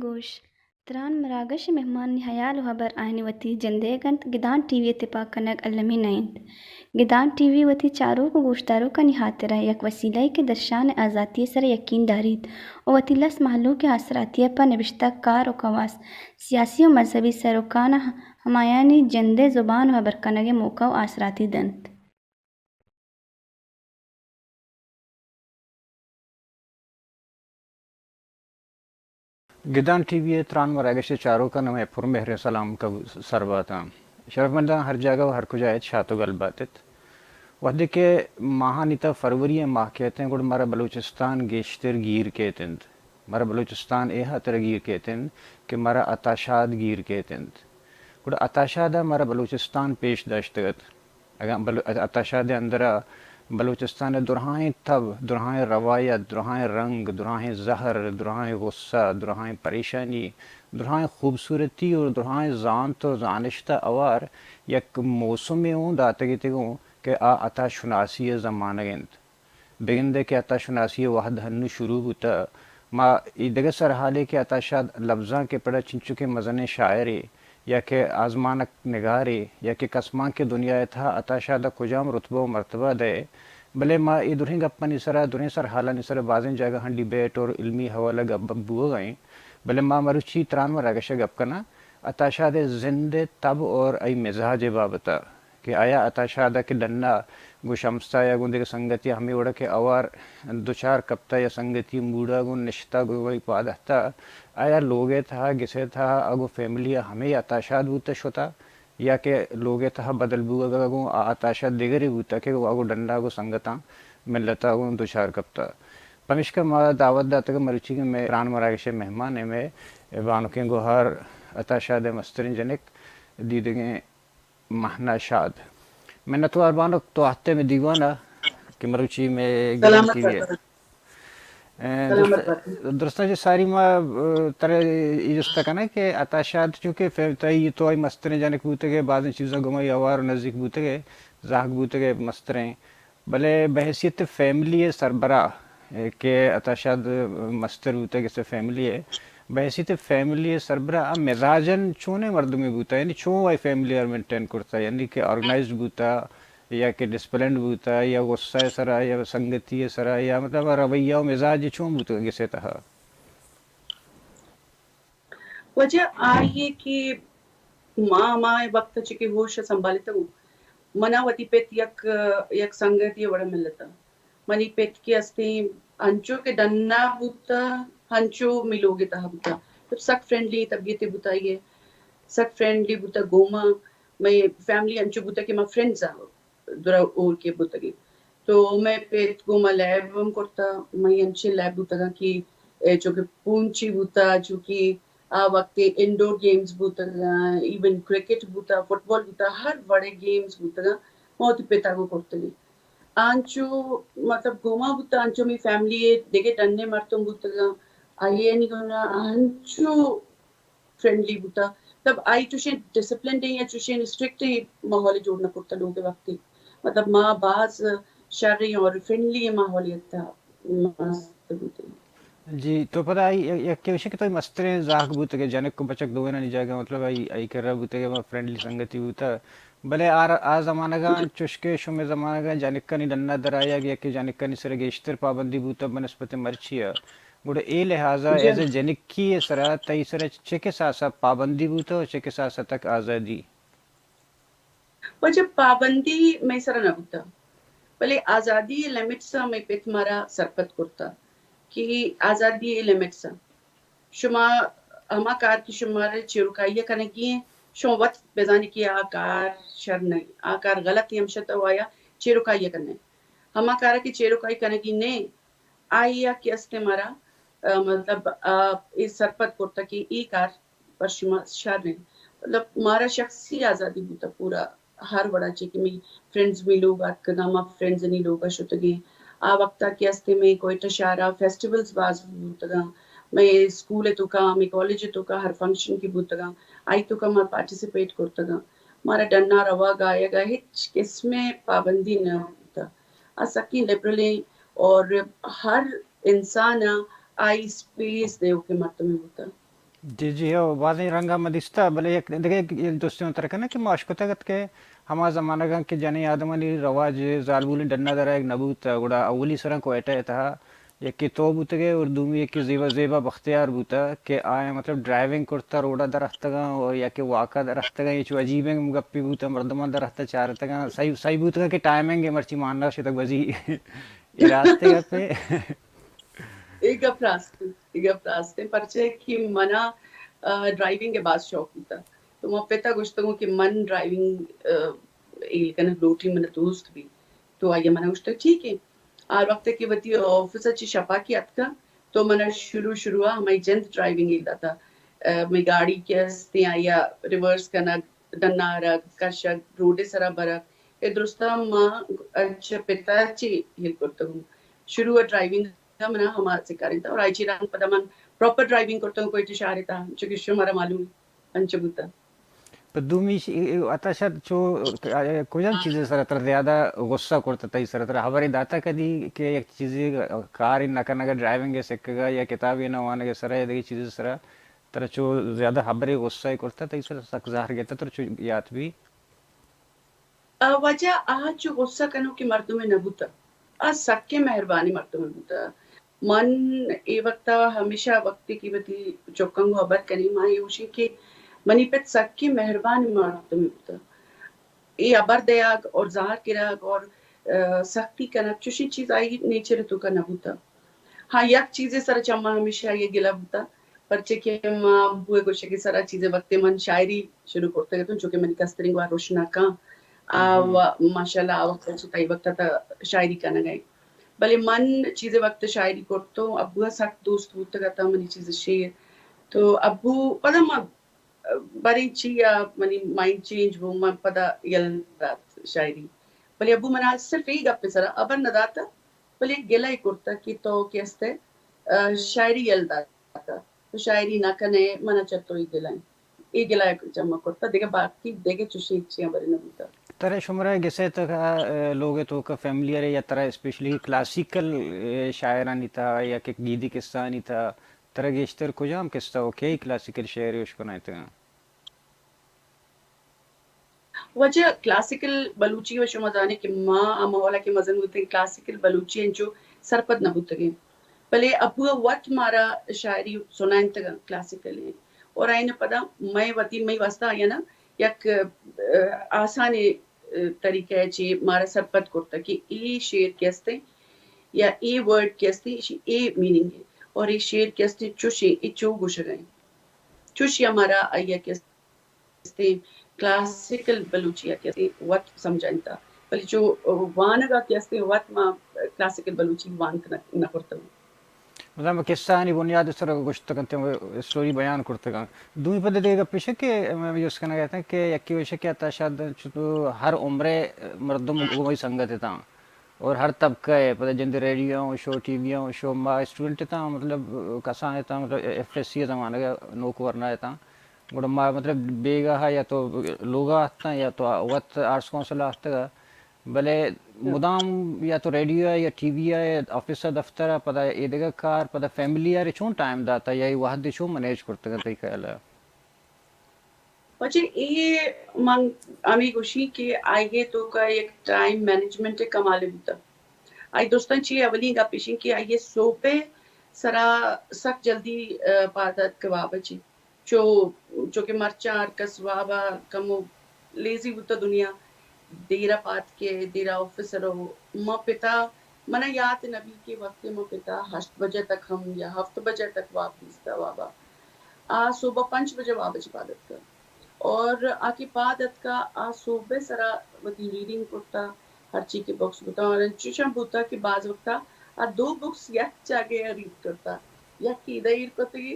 گوش، تران مراگش ءِ مہمانانی ہیال ءُ ہبر آیانی وتی جندئیگ اَنت، گدان ٹی وی ءِ تپاک کنگ المی نہ اِنت۔ گدان ٹی وی وتی چاروک ءُ گوشداروکانی ہاترا یک وسیلہ یے کہ درشان ءِ آزاتی ءِ سرا یکین داریت ءُ وتی لس مہلوک ءِ آسراتی ءَ پہ نبشتہ کار ءُ کواس، سیاسی ءُ مذہبی سروکاں ہمایانی جند ءِ زبان ءُ ہبر کنگ ءِ موقع ءُ آسراتی دنت۔ گدان ٹی وی ءِ تران مراگش ءِ چاروکاں مئے پرمہریں سلام کبو-، سر باتاں۔ شرفمنداں، ہر جاگہ ءُ ہر کجا ات، شات ءُ گل بات ات۔ وہدے کہ ماہانی تہ فروری ءِ ماہ کیت اِنت، گڑا مارا بلوچستان گیشتر گیر کیت اِنت۔ مارا بلوچستان اے ہاترا گیر کیت اِنت کہ مارا عطا شاد گیر کیت اِنت۔ گڑا عطا شاد ءَ مارا بلوچستان پیش داشتگ ات۔ اگاں بلو-، عطا شاد ءِ اندر ءَ بلوچستان ءِ درہائیں تب، درہائیں روایت، درہائیں رنگ، درہائیں زہر، درہائیں غصہ، درہائیں پریشانی، درہائیں خوبصورتی اور درہائیں زانت ءُ زانشت ءَ ہوار یک موسمے اوں داتگ اتگ اوں کہ آ عطا شناسی ءِ زمانگ اِنت۔ بگندئے کہ عطا شناسی ءِ وہد ہنوں شروع بوتہ۔ ما اے دگہ سرحالے کہ عطا شاد لبزانک ءِ پڑ ءَ چنچکیں مزنیں شاعرے یا کہ آزمانک نگارے یا کہ کسمانک ءِ دنیا ءِ تہا عطا شاد ءَ کجام رتبہ ءُ مرتبہ دئے، بلے ما اے درہیں گپانی سرا، درہیں سرحالانی سرا بازیں جاگہاں ڈیبیٹ اور علمی حوالہ گپ بوگ ءَ ایں، بلے ما مروچی تران مراگش ءَ گپ کناں عطا شاد ءِ زند ءِ تب اور آئی مزاج ءِ بابت ءَ۔ کہ آیا عطا شاد ءَ کہ ڈن ءَ گوں شمس ءَ یا گوں دگہ سنگتے ءَ ہمے وڑ ءَ کہ ہوار دچار کپتہ یا سنگتی موڈ ءَ گوں نشتہ گوں وئی پاد اتہ، آیا لوگ ءِ تہا، گس ءِ تہا ءُ گوں فیملی ءَ ہمے عطا شاد بوتہ شتہ یا کہ لوگ ءِ تہا بدل بوگ ءَ گوں آ عطا شاد دگرے بوتہ کہ آ گوں ڈن ءَ گوں سنگتاں ملت ءَ گوں دچار کپتہ؟ پمیشکا ما دعوت داتگ مروچی کہ مئے تران مراگش ءِ مہمان ءُ مئے بانکیں گوہار عطا شاد ءِ مستریں جنک دیدگیں مہنا شاد۔ منتوار بانک تو آتے میں دیوانہ کہ مروچی میں گران سلامت کی ہے۔ بات۔ اے، سلامت درست-، بات۔ درستاں چہ ساری ما، اے، ترے اے جست کناں کہ عطا شاد چونکہ فے-، تئی تو آئی مستریں جنک بوتگے، بازیں چیزاں گوں آئی ہوار و نزیک بوتگے، زہگ بوتگے مستریں۔ بلے بحیثیت فیملی ءِ سربراہ، اے، کہ عطا شاد مستر بوتگ اس فیملی ءِ، بحیثیت فیملی ءِ سربراہ آ مزاجن چونیں مردمے بوتا، یعنی چون آئی فیملی ءَ مینٹین کرتا، یعنی کہ آرگنائزڈ بوتا یا کہ ڈسپلنڈ بوتا یا غصہ ءِ سرا یا سنگتی ءِ سرا یا مطلب رویہ و مزاج چون بوتا گس ءِ تہا؟ وجہ آئی ءَ کہ ما ہما وقت ءَ چہ کہ ہوش ءَ سنبھالتگ اوں، منا وتی پت یک، یک سنگتے ءِ وڑا ملتہ۔ منی پت کہ استیں انچو کہ ڈنا بوتہ، انچو می لوگ ءِ تہا بوتہ۔ تو سک فرینڈلی طبیعتے بوتہ آئی ءِ، سک فرینڈلی بوتہ گوما۔ مئے فیملی انچو بوتہ کہ ما فرینڈز آں۔ درا ہور کہ بوتگیں۔ تو مئے پت گوں ما لیب ہم کرتا، مئے انچیں لیب بوتگاں کہ، اے، چونکہ پونچی بوتا، چونکہ آ وقت انڈور گیمز بوتگاں، ایون کرکٹ بوتا، فٹبال بوتا، ہر وڑے گیمز بوتگاں، ما وتی پتا گوں کرتگیں۔ آنچو، مطلب، گوما بوتا، آنچو می فیملی ءِ دگہ ڈنے مردم بوتگاں، آئی ءَ نی گونا انچو فرینڈلی بوتا۔ مطلب، آئی چوشیں ڈسپلنڈیں یا چوشیں اسٹرکٹیں ماحولے جوڑ نہ کرتا لوگ ءِ وقتی۔ مطلب، ما باز شریں اور فرینڈلی ماحولے ءِ تہا مست بوتیں۔ جی، تو پدا آئی یکے گوشی کہ تو مستریں زاہگ بوتگے، جنک و بچک دوئینانی جاگہ، مطلب، آئی، آئی کرا بوتگے، ما فرینڈلی سنگتی بوتا۔ بلے آ، آ زمانگاں چوشکہ شمے زمانگاں جنکانی ڈنا در آیگ یا کہ جنکانی سر گیشتر پابندی بوتا بہ نسبت مرچی ءَ۔ گڑا اے لحاظا جی۔ ایز اے جنکی ءِ سرا تئی سرا چہ کساسا پابندی بوتہ و چہ کساسا تک آزادی؟ واجہ، پابندی مئے سرا نہ بوتہ، بلے آزادی ءِ لمٹس ءَ مئے پت مارا سرپد کرتہ کہ آزادی ءِ لمٹس ءَ شما ہما کار کہ شمارا چیروکائی ءَ کنگی ایں، شما وت بزانی کہ آ کار شر نہ، آ کار غلط ہی ہمشہ تو آیا چیرکائی کنئے۔ ہما کارا کہ چیرکائی کنگی نہ، آئی ء کہ است مارا، ا، مطلب، ا، اے سرپد کرتا کہ اے کار پر شما شر انت۔ مطلب، مارا شخصی آزادی بوتا پورا ہر وڑا چے کہ می فرینڈز می لوگ آتکگاں، ما فرینڈز نی لوگا شتگیں۔ آ وقتا کہ است می کوئٹہ شہرا فیسٹیولز باز بوتگاں۔ می اسکول توکا، می کالج توکا ہر فنکشن کی بوتگاں، آئی توکا ما پارٹیسپیٹ کرتگاں۔ مارا ڈنا روا گایگا ہچ قسم پابندی نہ بوتا۔ آ سکیں لبرلیں اور ہر انسان ء آئی اسپیس دیوکیں مردمے بوتگ۔ جی، جی، ہو، بازیں رنگا ما دیستا، بلے یک دگہ یک جستے من ترا کناں کہ ما اشکتگ ات کہ ہما زمانگاں کہ جنیں آدمانی رواج زالبولیں ڈنا درآیگ نہ بوت، گڑا اولی سراں کوئٹہ ء تہا یکے تو بوتگے اور دومی یکے زیبا، زیبا بختیار بوتا کہ آیاں مطلب ڈرائیونگ کرتا روڈا دراتکگاں اور یا کہ واکا دراتکگاں، اے چو عجیبیں گپے بوتا، مردماں دراتکگاں چارتگاں، صحیح، صحیح بوتگاں کہ ٹائمنگ ء مرچی ماننا شتگ بزی۔ اے راستیں گپے؟ اے گپ راست انت، اے گپ راست انت، پرچہ کہ منا، آ، ڈرائیونگ ء باز شوق بوتا۔ تو ما پتا گوشتگوں کہ من ڈرائیونگ، آ، ہیل کنگ لوٹی، من دوست بی۔ تو آئی منا گوشتگ ٹھیک ہے۔ آ وقت کہ وتی آفس چی شپا کی اتکا، تو منا شروع شروع ہمائی جند ڈرائیونگ ہیل داتا۔ آ، می گاڑی کہ استیں آیا ریورس کنگ، ڈنا آرگ، کشگ، روڈ سرا برگ، اے درستاں ما اچ پتا چی ہیل کرتگوں۔ شروع ء ڈرائیونگ ء منا ہما سکارینتا اور آئی چی رنگ پدا من پراپر ڈرائیونگ کرتگوں کوئٹہ شہر ء تہا، چونکہ شمارا معلوم انچو بوتا۔ پہ دومی ش-، عطا شاد چو کجام چیز سرا ترا زیادہ غصہ کرتا؟ تئی سرا ترا خبرے داتا کدی کہ یک چیزے کار نہ کنگا، ڈرائیونگ سکگا یا کتابے نہ وانگا سرا یا دگہ چیز سرا ترا چو زیادہ ہبرے غصہ ئے کرتہ، تئی سرا سک زہر گپتہ، ترا چو یات بی؟ آ، واجہ آ چو غصہ کنوکیں مردمے نہ بوتہ۔ آ سکیں مہربانیں مردمے بوتہ۔ من اے وقتا ہمیشہ وقتے کہ وتی چکاں گوں ہبر کنیں، ما اے گوشیں کہ منی پت سکیں مہربانیں مردمے بوتہ۔ اے ہبر دیگ اور زہر گرگ اور، آ، سختی کنگ، چوشیں چیز آئی نیچر توکا نہ بوتہ۔ ہاں، یک چیزے سرا چہ ما ہمیشہ آئی گلہ بوتہ، پرچے کہ ما ابو ء گوشگ ء سرا چیزے وقتے من شاعری شروع کرتگ اتوں، چونکہ منی کستریں گوار روشناکاں، آ، و ماشاءاللہ آ وقت چہ تئی وقت تا شاعری کنگ ء۔ بلے من چیزے وقت شاعری کرتوں، ابو ء سک دوست بوتگ اتاں منی چیز شعر۔ تو ابو پدا ما، باریں چی ء منی مائنڈ چینج بو، من پدا یل دات شاعری۔ بلے ابو منا صرف اے گپ ء سرا ہبر نہ داتہ، بلے گلہ ئے کرتہ کہ تو کہ استئے، آ، شاعری یل داتہ، تو شاعری نہ کنئے، منا چہ تو اے گلہ انت۔ اے گلہ ء چہ ما کرتہ، دگہ باقی دگہ چوشیں ہچی ہبرے نہ بوتہ۔ ترا شمرا گسے تک، آ، لوگ ء توکا فیملی ء یا ترا اسپیشلی کلاسیکل، آ، شاعرانی تہا یا کہ گیدی کسہانی تہا ترا گیشتر کجام کسہ و کئی کلاسیکل شعر اش کنائینتگاں؟ واجہ کلاسیکل بلوچی و شما زانے کہ ما ہما ولا کہ مزن بوتیں کلاسیکل بلوچی انچو سرپد نہ بوتگیں۔ بلے ابو ء وت مارا شاعری سنائینتگ کلاسیکل ء اور آئین پدا مئے وتی مئی واسطہ آئی نا یک، آ، آسانیں، آ، طریقہ ء چے مارا سرپد کرتگ کہ اے شعر کہ استیں یا اے ورڈ کہ استیں، ایشی اے میننگ ہے اور اے شعر کہ استیں چوشیں، اے چو گوشگ ء انت۔ چوشی ء مارا آئی ء کہ استیں کلاسیکل بلوچی ء کہ استیں وت سمجھائینتا، بلے چو وانگ ء کہ استیں وت ما کلاسیکل بلوچی وانت نہ، نہ کرتگ۔ مطلب کسہ آنی بنیاد سر گوشتگ انت، اسٹوری بیان کرتگ انت۔ دومی پد دگہ گپ ایش کہ یوز کنگ اتاں کہ یکی وش کہ عطا شاد چو ہر عمرے مردم گوئی سنگت اتاں اور ہر طبقہ ء پدا جند ریڈیو ء شو، ٹی وی ء شو، ما اسٹوڈنٹ اتاں، مطلب کسان اتاں، مطلب ایف ایس سی ء زمانگ ء نوک ورنا اتاں۔ گڑا ما مطلب بیگاہ ء یا تو لوگا اتاں یا تو وت آرٹس کونسل ء اتگ، بلے مدام یا تو ریڈیو ء یا ٹی وی ء آفس ء دفتر ء پدا ایدگہ کار، پدا فیملی ء چون ٹائم داتا یا اے وہد چون مینیج کرتگ تئی خیال ء؟ واجہ اے من ہمے گوشی کہ آئی ء توکا یک ٹائم مینجمنٹ ء کمالے بوتگ۔ آئی درستاں چی اولین گپ ایشیں کہ آئی ء سوب ء سرا سک جلدی، آ، پاد اتک واب ء چی۔ چو، چو کہ مرچاں ہر کس واب ء کمو لیزی بوتہ دنیا، دیرا پاد کے، دیرا آفس ء رو۔ ما پتا، منا یات نہ بی کہ وقتے ما پتا ہشت بجہ تک ہم یا ہفت بجہ تک واب دیستا وابا۔ آ صبح پنچ بجہ واب چہ پاد اتکا۔ اور آ کہ پاد اتکا، آ سہب ءِ سرا وتی ریڈنگ کرتا، ہرچی کہ بکس بوتا، اور انچوشاں بوتا کہ بعض وقتا آ دو بکس یک جاگہ ریڈ کرتا، یک ایدا ایر کتگی،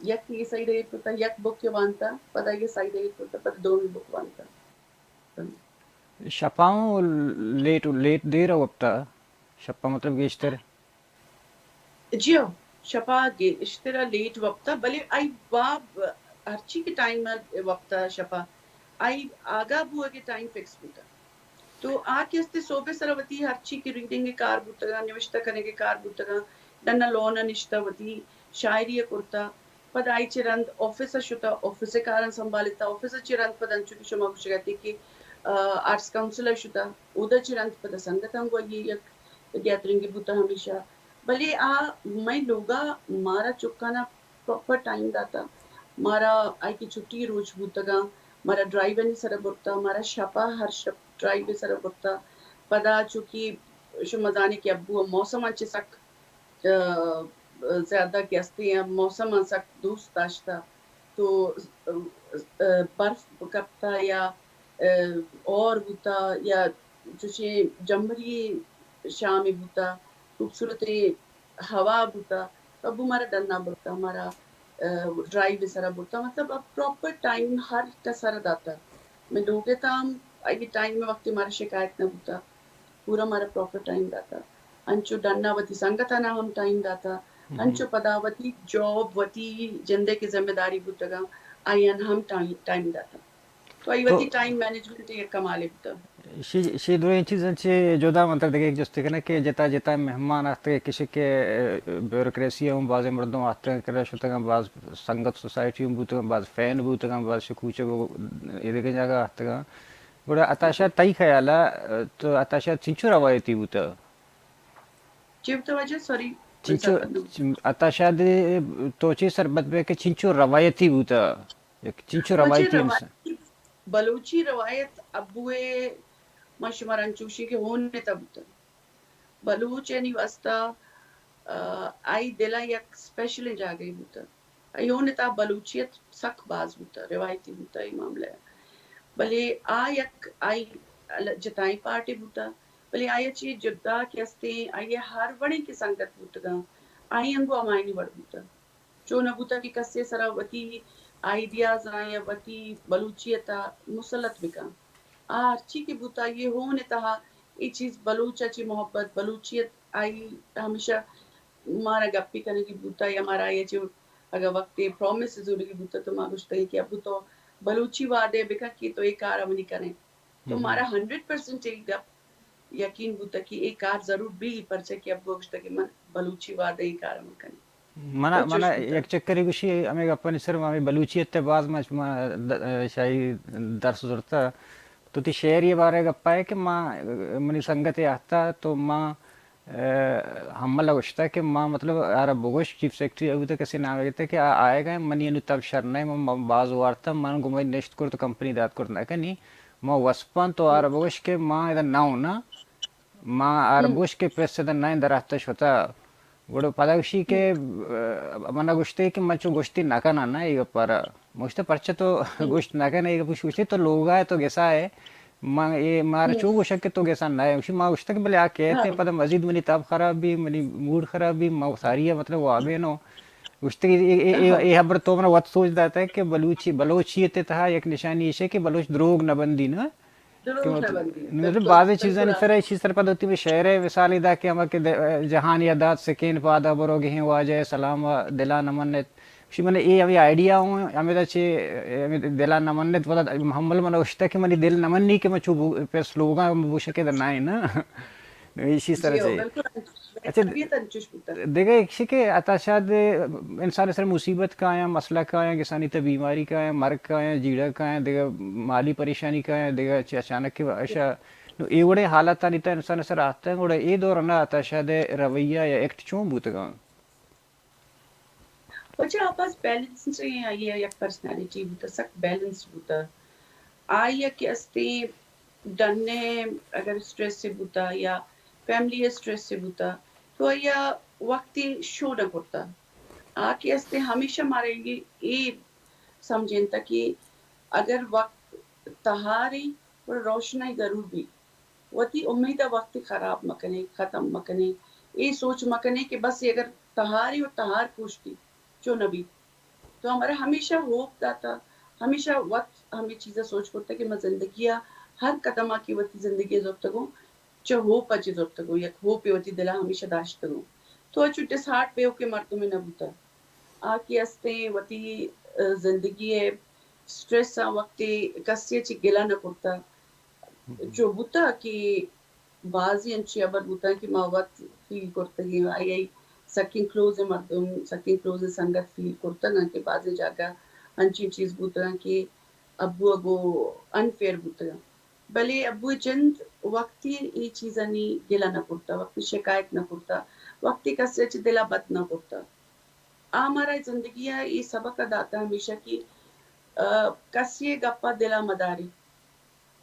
یک ای سائیڈ ایر کرتا، یک بک ءَ وانتا، پدا یہ سائیڈ ایر کرتا، پدا دومی بک وانتا۔ شپا ہوں لیٹ، لیٹ دیر ءَ وپتا؟ شپا مطلب گیشتر؟ جی ہو، شپا گیشتر ءَ لیٹ وپتا، بلے آئی واب ہرچی کہ ٹائم وپتا شپا، آئی آگاہ بوئے کہ ٹائم فکس بوتا۔ تو آ کہ استے سہب ءِ سرا وتی ہرچی کہ ریڈنگ ءِ کار بوتگاں، نوشتہ کنگ ءِ کار بوتگاں، ڈنا لون ءَ نشتہ وتی شاعری ءَ کرتا، پدا آئی چہ رند آفس ءَ شتا، آفس ءِ کاراں سنبھالتا، آفس ءَ چہ رند پدا انچو کہ شما گوشگ ءَ اتے کہ، آ، آرٹس کونسل ءَ شتا، اودا چہ رند پدا سنگتاں گوں آئی ءِ یک گیدرنگے بوتا ہمیشہ۔ بلے آ مئے لوگا مارا چکانا پراپر ٹائم داتا، مارا آئی کہ چھٹی روچ بوتگاں، مارا ڈرائیوانی سرا برتا، مارا شپا ہر شپ ڈرائیو ءِ سرا برتا۔ پدا چونکہ شما زانے کہ ابو ءَ موسم ءَ چہ سک، آ، زیادہ کہ استے موسم ءَ سک دوست داشتا، تو، آ، برف کپتا یا، آ، اور بوتا یا چوشیں جمبری شامے بوتا، خوبصورتیں ہوا بوتا، تو ابو مارا ڈنا برتا، مارا، آ، ڈرائیو ءِ سرا برتا، مطلب اب پراپر ٹائم ہر ہک ءَ سرا داتا۔ مئے لوگ ءِ تہا ہم آئی ٹائم ءِ وقت مارا شکایت نہ بوتا، پورا مارا پراپر ٹائم داتا۔ انچو ڈنا وتی سنگتانا ہم ٹائم داتا، انچو پدا وتی جاب، وتی جندے کہ ذمہ داری بوتگاں، آئیان ہم ٹائم، ٹائم داتا۔ تو آئی وتی ٹائم مینجمنٹ یک کمالے بوتا۔ شی، شی دوئیں چیزاں چہ جدا منتر دگہ یک جستے کناں کہ جتا جتا مہمان آتکگ، کشک کہ، آ، بیوروکریسی ہم بازیں مردم آتکگ، کرا شتگاں، باز سنگت سوسائٹی ہم بوتگاں، باز فین بوتگاں، باز شکوچگ و ایدگہ جاگہ آتکگاں۔ گڑا عطا شاد تئی خیالا، آ، تو عطا شاد چنچو روایتی بوتا؟ چی بوتا واجہ؟ سوری۔ چنچو، عطا شاد تو چی سربت بے کہ چنچو روایتی بوتا؟ یک چنچو روایتی انسان۔ بلوچی روایت ابوئے ما شمارا انچوشی کہ ہون نتا بوتا۔ بلوچ یعنی واسطہ، آ، آئی دلا یک اسپیشلیں جاگہے بوتا۔ آئی ہون نتا بلوچیت سک باز بوتا، روایتی بوتا اے معاملہ۔ بلے آ یک آئی ال-، جتائیں پارٹے بوتا، بلے آئی چی جدا کہ استیں، آئی ہر وڑیں کہ سنگت بوتگاں، آئی انگو ہمائنی وڑ بوتا۔ چو نہ بوتا کہ کسے سرا وتی آئیڈیاز آں یا وتی بلوچیت ء مسلط بکن۔ آ ہرچی کہ بوتا، یہ ہون ء تہا اے چیز بلوچ ء چہ محبت، بلوچیت آئی ہمیشہ مارا گپی کنگی بوتا یا مارا آئی ء چہ اگاں وقتے پرامس زورگی بوتا تو ما گوشتگی کہ ابو تو بلوچی وعدے بکن کہ تو اے کار ء منی کنئے۔ تو مارا ہنڈریڈ پرسنٹ اے گپ یقین بوتگ کہ اے کار ضرور بیت، پرچا کہ ابو ء گوشتگ کہ من بلوچی وعدہ اے کار ء من کنیں۔ منا، منا یک چکرے گوشی ہمے گپانی سر، ہمے بلوچیت ء باز ما، ما د-، شاہی درس زرتہ۔ تو تی شعر یہ بارے گپا ہے کہ ما، منی سنگت آہتا تو ما، ء، ہمل ء گوشتہ کہ ما مطلب آرا بگوش چیف سیکرٹری ء بوتہ کسی نام گیتہ کہ آ آئے گئے منی انو تب شر نہ، من باز وارتہ، من گمائی نشت کرت کمپنی دات کرت نہ کنی۔ ما وسپاں تو آرا بگوش کہ ما ادا نہ ہونا، ما آرا بگوش کہ پریس ادا نہ دراتش ہوتا۔ گڑا پدا گوشی کہ، ء، من گوشتے کہ من چو گوشتی نہ کناں نہ اے گپارا۔ من گوشتے پرچہ تو گوشت نہ کنے، اے گپ گوشتے تو لوگا ہے تو گسا ہے۔ من اے مارا چو گوشک کہ تو گسا نہ ہے۔ گوشی ما گوشتا کہ بلے آ کہتے پدا مزید منی تب خراب بھی، منی موڈ خراب بھی، ما ساری مطلب وابے نو۔ گوشتے کہ اے، اے، اے، اے حبر تو منا وت سوچ داتا ہے کہ بلوچی، بلوچیت تہا یک نشانی ایش ہے کہ بلوچ دروگ نہ بندی نا۔ کہ مطلب، مطلب بازیں چیزانی سر، ایشی سر پد وتی شعر ء مثالے دا کہ ہما کہ د-، جہان یا دات سکین پادا برو گہیں واجہ ء سلام ء دلا نہ منت۔ گوشی من اے ہمے آئیڈیا ہوں، ہمے دا چے، ہمے دلا نہ منت، پدا محمل من اوشتا کہ منی دل نہ منی کہ من چو بو-، پہ سلوگاں بوشکے دا نہ ہے نا۔ نو ایشی سر جی ہو، چے۔ بالکل۔ اچھا، طبیعت انچوش بوتگ۔ دگہ ایک چی کہ عطا شاد انسان سر مصیبت کایاں، مسئلہ کایاں، کسانی تہ بیماری کایاں، مرگ کایاں، جیڑہ کایاں، دگہ مالی پریشانی کایاں، دگہ چی اچانک کہ اشا، نو اے وڑیں حالاتانی تہ انسان سر آتگ، گڑا اے دوران عطا شاد رویہ یا ایکٹ چون بوتگاں؟ واجہ آ باز بیلنسڈ ایں، آئی ء یک پرسنالٹی بوتہ، سک بیلنسڈ بوتہ۔ آئی ء کہ استیں ڈن ء اگر اسٹریس سے بوتہ یا فیملی ء اسٹریس سے بوتہ تو آئی ء وقتی شو نہ کرتہ۔ آ کہ استیں ہمیشہ مارا اے، اے سمجھینتہ کہ اگر وقت تہاریں، گڑا روشنائی ضرور بی۔ وتی امید ءَ وقت خراب مکنے، ختم مکنے، اے سوچ مکنے کہ بس اے اگر تہاریں اور تہار کوشتی، چو نہ بی۔ تو ہمارا ہمیشہ ہوپ داتا، ہمیشہ وت ہمے چیزا سوچ کرتا کہ من زندگی ءَ ہر قدم ءَ کہ وتی زندگی ءَ زرتگوں، چہ ہوپ ءَ چہ زرتگوں، یک ہوپے وتی دل ءَ ہمیشہ داشتگوں۔ تو اچو ڈس ہارٹ بیوکیں مردمے نہ بوتا۔ آ کہ استیں وتی، ءَ، زندگی ءِ اسٹریس ءَ وقتے کسے ءَ چہ گلہ نہ کرتا۔ چو بوتا کہ بازیں انچیں ہبر بوتاں کہ ما وت فیل کرتگیں، آئی، آئی سکیں کلوز مردم، سکیں کلوز سنگت فیل کرتگاں کہ بازیں جاگہ انچیں چیز بوتگاں کہ ابو ءَ گوں انفیئر بوتگاں۔ بلے ابو ءِ جند وقتی اے چیزانی گلہ نہ کرتا، وقتی شکایت نہ کرتا، وقتی کسے ءَ چہ دل ءَ بد نہ کرتا۔ آ مارا زندگی ءَ اے سبق ءَ داتا ہمیشہ کہ، ءَ، کسے ءِ گپ ءَ دل ءَ مداری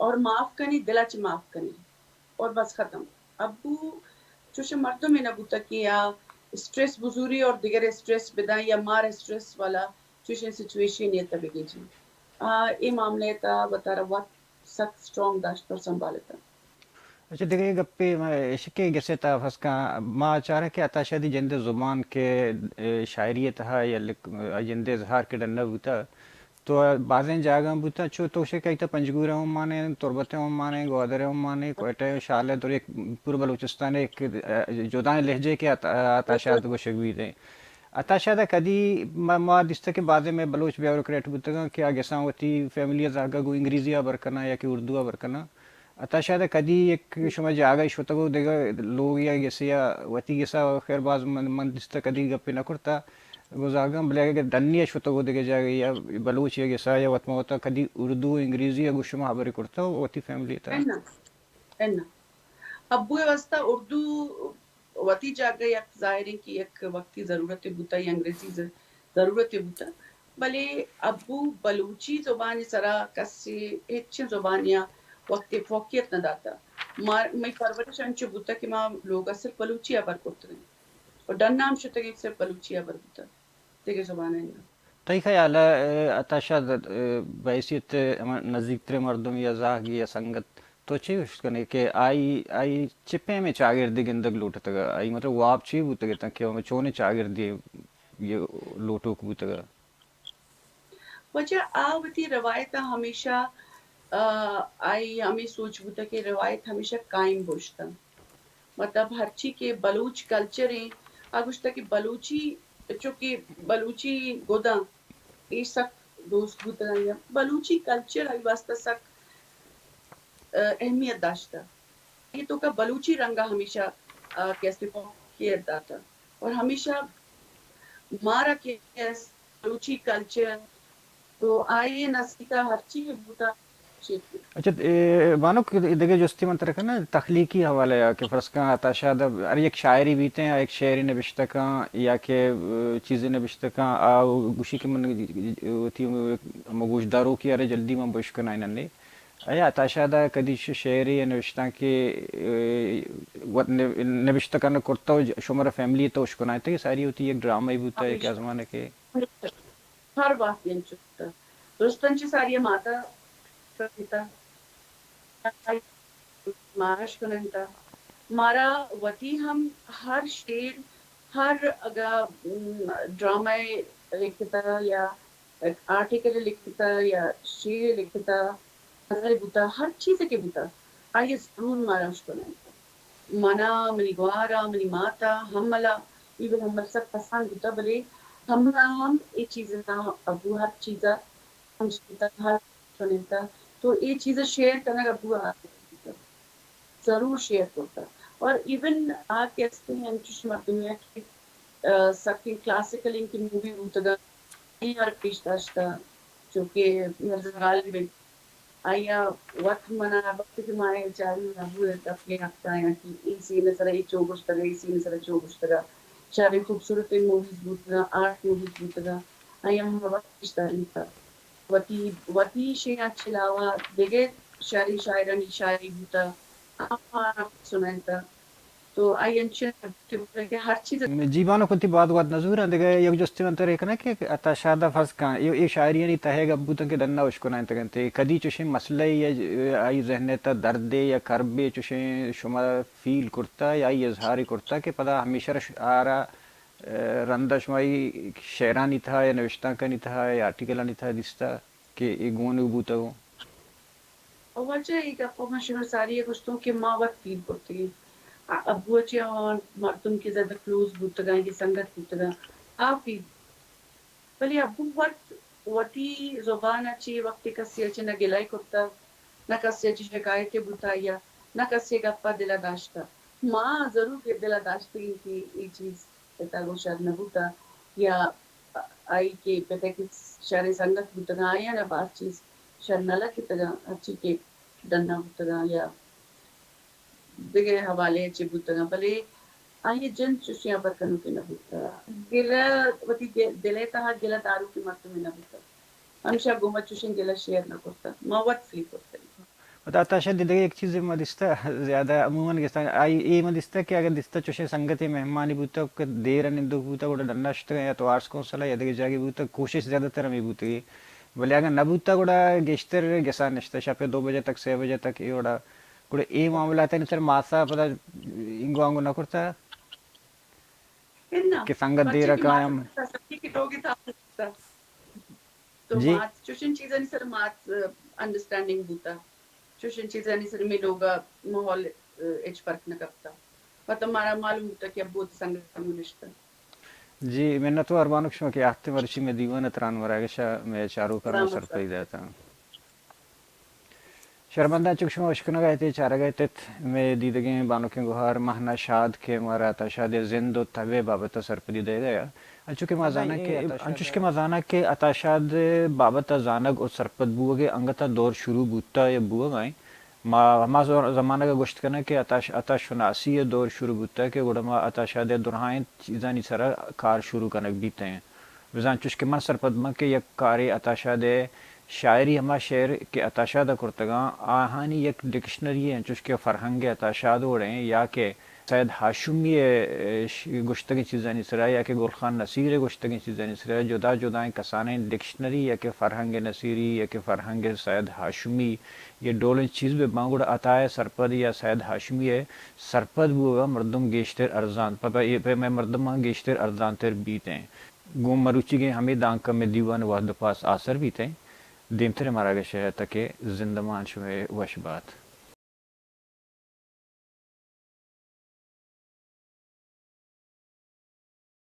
اور معاف کنی، دل ءَ چہ معاف کنی اور بس ختم۔ ابو چوشیں مردمے نہ بوتا کہ آ اسٹریس بزوری اور دگرے اسٹریس بداں یا مارا اسٹریس والا چوشیں سچویشن ءَ تہ بگیجی۔ آ اے معاملہ ءِ تہ وتارا وت سک اسٹرانگ داشت اور سنبھالتا۔ اچھا، دگہ گپے ما اشکیں گسے تا فرض کن ما چاریں کہ عطا شاد ءِ جند ءِ زبان کہ، اے، شاعری ءِ تہا یا لک-، جند ءِ اظہار کہ ڈن نہ بوتا، تو بازیں جاگہاں بوتا، چو تو شے کہ ایتا پنجگور ءَ ہم مانے، تربت ءَ ہم مانے، گوادر ءَ ہم مانے، کوئٹہ ءَ، شال ءَ، در یک پورا بلوچستان ءِ یک، اے، جدائیں لہجے کہ عطا، عطا شاد گوشگ بیتے۔ عطا شاد ءَ کدی ما، ما دیستہ کہ بازیں مئے بلوچ بیوروکریٹ بوتگاں کہ آ گساں وتی فیملی ءِ زہگ ءَ گوں انگریزی ءَ ہبر کناں یا کہ اردو ءَ ہبر کناں۔ عطا شاد ءَ کدی یک شما جاگہ ءَ شتگ ءُ دگہ لوگ یا گسے ءَ وتی گس ءَ، خیر باز من، من دیستہ کدی گپے نہ کرتہ گوں زہگاں، بلے اگہ ڈنی ءَ شتگ ءُ دگہ جاگہ یا بلوچ یا گس ءَ یا وت ما وت ءَ کدی اردو ءُ انگریزی ءَ گوں شما ہبرے کرتہ وتی فیملی ءِ تہ ءَ؟ اناں، اناں۔ ابو ءِ واستہ اردو وتی جاگہ یک ظاہریں کہ یک وقتی ضرورتے بوتا یا انگریزی ز-، ضرورتے بوتا، بلے ابو بلوچی زبان ءِ سرا کسے ہچیں زبانے ءَ وقتی فوقیت نہ داتا۔ ما، مئی پرورش انچو بوتا کہ ما لوگ ءَ صرف بلوچی ءَ ہبر کرتگیں اور ڈن ءَ ہم شتگیں صرف بلوچی ءَ ہبر بوتا، دگہ زبان ءَ نہ۔ تئی خیال ءَ، اے، عطا شاد، اے، بحیثیت ہما نزیک تریں مردم یا زہگ یا سنگت تو چے گوشت کنے کہ آئی، آئی چہ پیمیں چاگردے گندگ لوٹتگ؟ آئی مطلب واب چے بوتگ اتاں کہ ہمے چونیں چاگردے یہ لوٹوک بوتگ؟ واجہ آ وتی روایت ءَ ہمیشہ، آ، آئی ہمے سوچ بوتگ کہ روایت ہمیشہ قائم بوشتن۔ مطلب ہرچی کہ بلوچ کلچر ایں، آ گوشتگ کہ بلوچی، چونکہ بلوچی گداں اے سک دوست بوتگاں یا بلوچی کلچر آئی واستہ سک، آ، اہمیت داشتہ۔ اے توکا بلوچی رنگ ءَ ہمیشہ، آ، کہ استے فوقیت داتہ اور ہمیشہ مارا کہ اس بلوچی کلچر تو آئی نزیک ءَ ہرچی بوتا شیت۔ اچھا، اے، بانک، دگہ جستے من ترا کناں، تخلیقی حوالہ ءَ کہ فرض کن عطا شاد ہر یک شاعرے بیتیں، آ یک شعرے نبشتہ کن یا کہ، اے، چیزے نبشتہ کن، آ گوشی کہ من وتی ہمو گوشداروکے ارے جلدی من بشکنائیناں نے۔ آیا عطا شاد ءَ کدی ش-، شعرے یا نبشتانکے، اے، وت نب-، نبشتہ کنگ کرتہ ءُ ج-، شمارا فیملی ءِ تہ ءَ اشکنائینتگ؟ ساری وتی یک ڈرامہ ئے بوتہ، یک ہمیشہ۔ آزمانکے۔ ہر وہد انچو بوتہ۔ درستاں چہ ساری ءَ مات ءَ شتہ۔ مارا اشکنائینتہ۔ مارا وتی ہم ہر شعر، ہر اگہ، م، ڈرامہ ئے لکھتہ یا آرٹیکل لکھتہ یا شعر لکھتہ، غزل بوتہ، ہر چیزے کہ بوتہ، آئی ءَ ضرور مارا اشکنائینتہ۔ منا، منی گوار ءَ، منی مات ءَ، ہمل ءَ، ایون ہمل سک پسند بوتہ، بلے ہمل ءَ ہم اے چیز ءَ ابو ہر چیز ءَ سمجھتہ، ہر چنینتہ۔ تو اے چیز ءَ شیئر کنگ ابو ءَ عادت بوتہ۔ ضرور شیئر کرتہ۔ اور ایون آ کہ استیں انچش مردمے کہ، آ، سکیں کلاسیکل انکہ مووی بوتگاں، اے ہر پیش داشتہ، چونکہ مرزا غالب انت۔ آئی ءَ وت منا وقت کہ ما اے چاری ابو ءِ گپ ءَ ہفتہ آیاں کہ اے سین ءِ سرا اے چو گوشتگ، اے سین ءِ سرا چو گوشتگ۔ شریں خوبصورتیں موویز بوتگاں، آرٹ موویز بوتگاں۔ آئی ءَ منا وت پیش دارینتہ۔ وتی، وتی شعراں چہ علاوہ دگہ شعری شاعرانی شاعری بوتہ، آ مارا سنائینتہ۔ تو آئی انچیں کہ ہر چیز۔ جی بانک، وتی باز وت نزوراں، دگہ یک جستے من ترا کناں کہ عطا شاد ءَ فرض کن، اے، اے شاعریانی تہ ءَ گپ بوتن کہ ڈنا اشکنائینتگ انت، کدی چوشیں مسئلہ یا آئی ذہن ءِ تہ ءَ دردے یا کربے چوشیں شما فیل کرتا یا آئی اظہار کرتا کہ پدا ہمیشہ را ش-، آرا، ءَ، رندا شما آئی شعرانی تہ ءَ یا نوشتانکانی تہ ءَ یا آرٹیکلانی تہ ءَ دیستا کہ اے گون بوتگ؟ او واجہ، اے گپ ءَ من شمئے ساری ءَ گوشتوں کہ ما وت فیل کرتگیں۔ آ، ابو ءَ چہ آوان مردم کہ زیادہ کلوز بوتگاں، کہ سنگت بوتگاں، آ فیل۔ بلے ابو وت وتی زبان ءَ چہ وقتی کسے ءَ چہ نہ گلہ کرتگ، نہ کسے ءَ چہ شکایتے بوتگ یا نہ کسے ءِ گپ ءَ دل ءَ داشتگ۔ ما ضرور دل ءَ داشتگیں کہ اے چیز پت ءَ گوں شر نہ بوتگ یا آئی کہ پت ءَ کہ شریں سنگت بوتگاں، آیاں ءَ باز چیز شر نہ لگتگاں، ہرچی کہ ڈنا بوتگاں یا دگہ حوالے ءَ چہ بوتگاں، بلے آئی ءِ جند چوشیں ہبر کنوکے نہ بوتگ۔ گلہ وتی دل ءِ تہا گلہ داروکیں مردمے نہ بوتگ۔ ہمیشہ گوں ما چوشیں گلہ شیئر نہ کرتگ۔ ما وت فیل کرتگ۔ پدا عطا شاد ءِ دگہ یک چیزے ما دیستہ، زیادہ عموماً گستاں، آئی اے ما دیستہ کہ اگر دیستہ چوشیں سنگتے مہمانی بوتہ کہ دیر ءَ نندوک بوتہ، گڑا ڈن ءَ شتگاں یا تو آرٹس کونسل ءَ یا دگہ جاگے بوتہ، کوشش زیادہ تر ہمے بوتگی۔ بلے اگر نہ بوتہ، گڑا گیشتر گسا نشتہ، شپ ءِ دو بجے تک، سے بجے تک، اے وڑا۔ گڑا اے معاملاتانی سر ماسا پدا اینگو آنگو نہ کرتہ؟ اناں، کہ سنگت دیر ءَ کایم۔ تو جی۔ مات چوشیں چیزانی سر مات، ا، انڈرسٹینڈنگ بوتا۔ چوشیں چیزانی سر مئے لوگ ءَ ماحول، ا، ہچ فرق نہ کپتا۔ پدا مارا معلوم بوتا کہ ابو وتی سنگت ءَ ہم نشتا۔ جی، منت وار بانک شما کہ آہتے مرچی مئے دیوان ءَ تران مراگش ءَ مئے چاروکاں سلامت سرپدی داتا۔ شرمنداں چک شما اشکنگ ءَ ات، چارگ ءَ ات، مئے دیدگیں بانکیں گوہار مہنا شاد کہ مارا عطا شاد ءِ زند و تب ءِ بابت ءَ سرپدی دئیگ ءَ۔ انچو کہ ما زاناں کہ، انچوش کہ ما زاناں کہ عطا شاد ءِ بابت ءَ زانگ و سرپد بوگ ءِ انگت ءَ دور شروع بوتا یا بوگ ءَ ایں۔ ما ہما زمانگ ءَ گوشت کناں کہ عطا ش-، عطا شناسی ءِ دور شروع بوتا کہ گڑا ما عطا شاد ءِ درائیں چیزانی سر ءَ کار شروع کنگ بیت ایں۔ بزاں چوش کہ من سرپد باں کہ یک کارے عطا شاد ءِ شاعری، ہما شعر کہ عطا شاد ءَ کرتگاں، آہانی یک ڈکشنری انچوش کہ فرہنگ عطا شاد وڑیں یا کہ سید ہاشمی ءِ، ش-، گوشتگیں چیزانی سرا یا کہ گل خان نصیر ءِ گوشتگیں چیزانی سرا جدا جدائیں کسانیں ڈکشنری یا کہ فرہنگ نصیری یا کہ فرہنگ سید ہاشمی، یہ ڈولیں چیز بہ باں گڑا عطا ءِ سرپد یا سید ہاشمی ءِ سرپد بوگ ءَ مردم گیشتر ارزان، پہ، پہ، پہ مئے مردماں گیشتر ارزان تر بیت ایں۔ گوں مروچیگیں ہمے دانکہ مئے دیوان ءِ وہد ءُ پاس آسر بیت ایں۔ دیمتریں مراگش ءِ تک ءَ زندمان شمئے وش بات۔